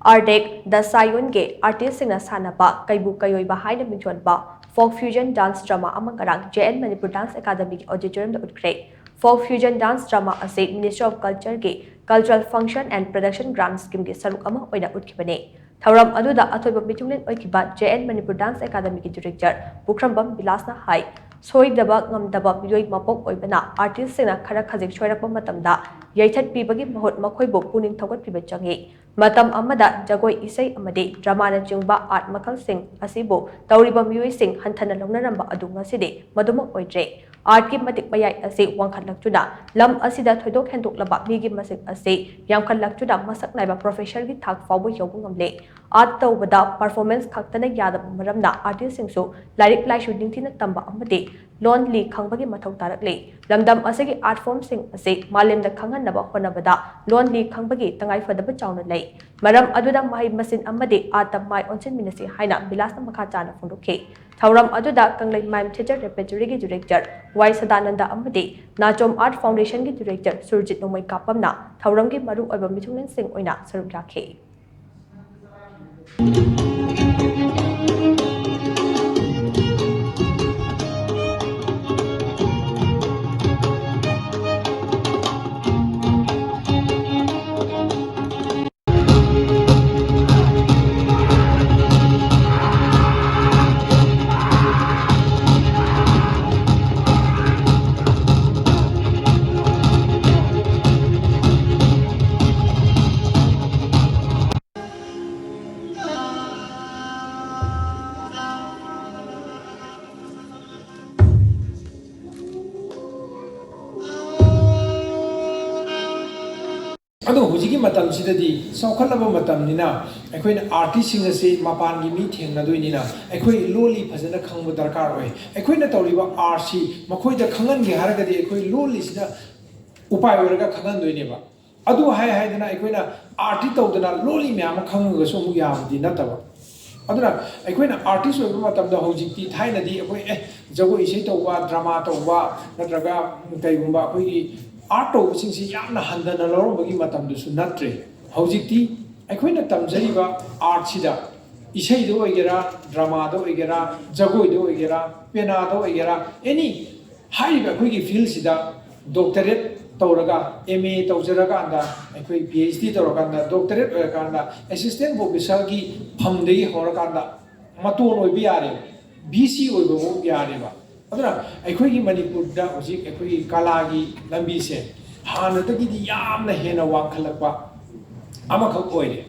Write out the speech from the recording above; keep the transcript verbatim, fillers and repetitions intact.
ꯑꯥꯔꯗꯦꯛ ꯗ ꯁꯥꯌꯣꯟꯒꯤ ꯑꯥꯔꯇꯤꯁꯁꯤꯡꯅ ꯁꯥꯟꯅꯕ ꯀꯩꯕꯨ ꯀꯩꯑꯣꯏꯕ ꯍꯥꯏꯅ ꯃꯤꯡꯊꯣꯟꯕ ꯐꯣꯛ ꯐ꯭ꯌꯨꯖꯟ ꯗꯥꯟꯁ ꯗ꯭ꯔꯃꯥ ꯑꯃ ꯉꯔꯥꯡ ꯖꯦ ꯑꯦꯟ ꯃꯅꯤꯄꯨꯔ ꯗꯥꯟꯁ ꯑꯦꯀꯥꯗꯃꯤꯒꯤ ꯑꯣꯗꯤꯇꯣꯔꯤꯌꯝꯗ ꯎꯠꯈ꯭ꯔꯦ꯫ ꯐꯣꯛ ꯐ꯭ꯌꯨꯖꯟ ꯗꯥꯟꯁ ꯗ꯭ꯔꯃꯥ ꯑꯁꯤ Ministry of Cultureꯒꯤ Cultural Function and Production Grant Schemeꯒꯤ ꯁꯔꯨꯛ ꯑꯃ ꯑꯣꯏꯅ ꯎꯠꯈꯤꯕꯅꯤ꯫ ꯊꯧꯔꯝ ꯑꯗꯨꯗ ꯑꯊꯣꯏꯕ ꯃꯤꯊꯨꯡꯂꯦꯟ ꯑꯣꯏꯈꯤꯕ ꯖꯦ ꯑꯦꯟ ꯃꯅꯤꯄꯨꯔ ꯗꯥꯟꯁ ꯑꯦꯀꯥꯗꯃꯤꯒꯤ ꯗꯤꯔꯦꯛꯇꯔ ꯄꯨꯈ꯭ꯔꯝꯕꯝ ꯕꯤꯂꯥꯁꯅ ꯍꯥꯏ, ꯁꯣꯏꯗꯕ ꯉꯝꯗꯕ ꯃꯤꯑꯣꯏ ꯃꯄꯣꯛ ꯑꯣꯏꯕꯅ ꯑꯥꯔꯇꯤꯁꯁꯤꯡꯅ ꯈꯔ ꯈꯖꯤꯛ ꯁꯣꯏꯔꯛꯄ ꯃꯇꯝꯗ ꯌꯩꯊꯠꯄꯤꯕꯒꯤ ꯃꯍꯨꯠ ꯃꯈꯣꯏꯕꯨ ꯄꯨꯛꯅꯤꯡ ꯊꯧꯒꯠꯄꯤꯕ ꯆꯪꯏ꯫ ꯃꯇꯝ ꯑꯃꯗ ꯖꯒꯣꯏ, ꯏꯁꯩ ꯑꯃꯗꯤ ꯗ꯭ꯔꯃꯥꯅꯆꯤꯡꯕ ꯑꯥꯔꯠ ꯃꯈꯜꯁꯤꯡ ꯑꯁꯤꯕꯨ ꯇꯧꯔꯤꯕ ꯃꯤꯑꯣꯏꯁꯤꯡ ꯍꯟꯊꯅ ꯂꯧꯅꯔꯝꯕ ꯑꯗꯨ ꯉꯁꯤꯗꯤ ꯃꯗꯨꯃꯛ ꯑꯣꯏꯗ꯭ꯔꯦ꯫ ꯑꯥꯔꯠꯀꯤ ꯃꯇꯤꯛ ꯃꯌꯥꯏ ꯑꯁꯤ ꯋꯥꯡꯈꯠꯂꯛꯇꯨꯅ ꯂꯝ ꯑꯁꯤꯗ ꯊꯣꯏꯗꯣꯛ ꯍꯦꯟꯗꯣꯛꯂꯕ ꯃꯤꯒꯤ ꯃꯁꯤꯡ ꯑꯁꯤ ꯌꯥꯝꯈꯠꯂꯛꯇꯨꯅ ꯃꯁꯛ ꯅꯥꯏꯕ ꯄ꯭ꯔꯣꯐꯦꯁꯔꯒꯤ ꯊꯥꯛ ꯐꯥꯎꯕ ꯌꯧꯕ ꯉꯝꯂꯦ꯫ ꯑꯥꯔꯠ ꯇꯧꯕꯗ ꯄꯔꯐꯣꯔꯃꯦꯟꯁ ꯈꯛꯇꯅ ꯌꯥꯗꯕ ꯃꯔꯝꯅ ꯑꯥꯔꯇꯤꯁꯁꯤꯡꯁꯨ ꯂꯥꯏꯔꯤꯛ ꯂꯥꯏꯁꯨ ꯅꯤꯡꯊꯤꯅ ꯇꯝꯕ ꯑꯃꯗꯤ ꯂꯣꯟ ꯂꯤ ꯈꯪꯕꯒꯤ ꯃꯊꯧ ꯇꯥꯔꯛꯂꯤ꯫ ꯂꯝꯗꯝ ꯑꯁꯤꯒꯤ ꯑꯥꯔꯠ ꯐꯣꯔꯝꯁꯤꯡ ꯑꯁꯤ ꯃꯥꯂꯦꯝꯗ ꯈꯪꯍꯟꯅꯕ ꯍꯣꯠꯅꯕꯗ ꯂꯣꯟ ꯂꯤ ꯈꯪꯕꯒꯤ ꯇꯉꯥꯏꯐꯗꯕ ꯆꯥꯎꯅ ꯂꯩ꯫ ꯃꯔꯝ ꯑꯗꯨꯅ ꯃꯍꯩ ꯃꯁꯤꯡ ꯑꯃꯗꯤ ꯑꯥꯔꯠꯇ ꯃꯥꯏ ꯑꯣꯟꯁꯤꯟꯃꯤꯟꯅꯁꯤ ꯍꯥꯏꯅ ꯕꯤꯂꯥꯁꯅ ꯃꯈꯥ ꯇꯥꯅ ꯐꯣꯡꯗꯣꯛꯈꯤ꯫ ꯊꯧꯔꯝ ꯑꯗꯨꯗ ꯀꯪꯂꯩ ꯃꯥꯏꯝ ꯊꯤꯌꯦꯇꯔ ꯔꯦꯄꯔꯇꯣꯔꯤꯒꯤ ꯗꯤꯔꯦꯛꯇꯔ ꯋꯥꯏ ꯁꯗꯥꯅꯟꯗ ꯑꯃꯗꯤ ꯅꯥꯆꯣꯝ ꯑꯥꯔꯠ ꯐꯥꯎꯟꯗꯦꯁꯟꯒꯤ ꯗꯤꯔꯦꯛꯇꯔ ꯁꯨꯔꯖꯤꯠ ꯅꯣꯡꯃꯩ ꯀꯥꯞꯄꯝꯅ ꯊꯧꯔꯝꯒꯤ ꯃꯔꯨꯑꯣꯏꯕ ꯃꯤꯊꯨꯡꯂꯦꯟꯁꯤꯡ ꯑꯣꯏꯅ ꯁꯔꯨꯛ ꯌꯥꯈꯤ꯫ ꯑꯗꯣ ꯍꯧꯖꯤꯛꯀꯤ ꯃꯇꯝꯁꯤꯗꯗꯤ ꯆꯥꯎꯈꯠꯂꯕ ꯃꯇꯝꯅꯤꯅ ꯑꯩꯈꯣꯏꯅ ꯑꯥꯔꯇꯤꯁꯁꯤꯡ ꯑꯁꯤ ꯃꯄꯥꯟꯒꯤ ꯃꯤ ꯊꯦꯡꯅꯗꯣꯏꯅꯤꯅ ꯑꯩꯈꯣꯏ ꯂꯣꯜꯂꯤ ꯐꯖꯅ ꯈꯪꯕ ꯗꯔꯀꯥꯔ ꯑꯣꯏ꯫ ꯑꯩꯈꯣꯏꯅ ꯇꯧꯔꯤꯕ ꯑꯥꯔꯠꯁꯤ ꯃꯈꯣꯏꯗ ꯈꯪꯍꯟꯒꯦ ꯍꯥꯏꯔꯒꯗꯤ ꯑꯩꯈꯣꯏ ꯂꯣꯜꯂꯤꯁꯤꯅ ꯎꯄꯥꯏ ꯑꯣꯏꯔꯒ ꯈꯪꯍꯟꯗꯣꯏꯅꯦꯕ꯫ ꯑꯗꯨ ꯍꯥꯏ ꯍꯥꯏꯗꯅ ꯑꯩꯈꯣꯏꯅ ꯑꯥꯔꯠꯇꯤ ꯇꯧꯗꯅ ꯂꯣꯜꯂꯤ ꯃꯌꯥꯝ ꯑꯃ ꯈꯪꯉꯒꯁꯨ ꯑꯃꯨꯛ ꯌꯥꯕꯗꯤ ꯅꯠꯇꯕ꯫ ꯑꯗꯨꯅ ꯑꯩꯈꯣꯏꯅ ꯑꯥꯔꯇꯤꯁ ꯑꯣꯏꯕ ꯃꯇꯝꯗ ꯍꯧꯖꯤꯛꯇꯤ, ꯊꯥꯏꯅꯗꯤ ꯑꯩꯈꯣꯏ ꯑꯦ ꯖꯒꯣꯏ ꯏꯁꯩ ꯇꯧꯕ, ꯗ꯭ꯔꯃꯥ ꯇꯧꯕ, ꯅꯠꯇ꯭ꯔꯒ ꯀꯩꯒꯨꯝꯕ ꯑꯩꯈꯣꯏꯒꯤ ꯑꯥꯔꯠ ꯇꯧꯕꯁꯤꯡꯁꯤ ꯌꯥꯝꯅ ꯍꯟꯊꯅ ꯂꯧꯔꯝꯕꯒꯤ ꯃꯇꯝꯗꯨꯁꯨ ꯅꯠꯇ꯭ꯔꯦ꯫ ꯍꯧꯖꯤꯛꯇꯤ ꯑꯩꯈꯣꯏꯅ ꯇꯝꯖꯔꯤꯕ ꯑꯥꯔꯠꯁꯤꯗ, ꯏꯁꯩꯗ ꯑꯣꯏꯒꯦꯔꯥ, ꯗ꯭ꯔꯃꯥꯗ ꯑꯣꯏꯒꯦꯔꯥ, ꯖꯒꯣꯏꯗ ꯑꯣꯏꯒꯦꯔꯥ, ꯄꯦꯅꯥꯗ ꯑꯣꯏꯒꯦꯔꯥ, ꯑꯦꯅꯤ ꯍꯥꯏꯔꯤꯕ ꯑꯩꯈꯣꯏꯒꯤ ꯐꯤꯜꯁꯤꯗ ꯗꯣꯛꯇꯔꯦꯠ ꯇꯧꯔꯒ, ꯑꯦꯝ ꯑꯦ ꯇꯧꯖꯔꯀꯥꯟꯗ, ꯑꯩꯈꯣꯏ ꯄꯤ ꯑꯩꯆ ꯗꯤ ꯇꯧꯔꯀꯥꯟꯗ, ꯗꯣꯛꯇꯔꯦꯠ ꯑꯣꯏꯔꯀꯥꯟꯗ, ꯑꯦꯁꯤꯁꯇꯦꯟ ꯄ꯭ꯔꯣꯐꯦꯁꯔꯒꯤ ꯐꯝꯗꯒꯤ ꯍꯧꯔꯀꯥꯟꯗ ꯃꯇꯣꯟ ꯑꯣꯏꯕ ꯌꯥꯔꯦꯕ, ꯚꯤ ꯁꯤ ꯑꯣꯏꯕꯐꯥꯎ ꯌꯥꯔꯦꯕ꯫ ꯑꯗꯨꯅ ꯑꯩꯈꯣꯏꯒꯤ ꯃꯅꯤꯄꯨꯔꯗ ꯍꯧꯖꯤꯛ ꯑꯩꯈꯣꯏꯒꯤ ꯀꯂꯥꯒꯤ ꯂꯝꯕꯤꯁꯦ ꯍꯥꯟꯅꯗꯒꯤꯗꯤ ꯌꯥꯝꯅ ꯍꯦꯟꯅ ꯋꯥꯡꯈꯠꯂꯛꯄ ꯑꯃꯈꯛ ꯑꯣꯏꯔꯦ꯫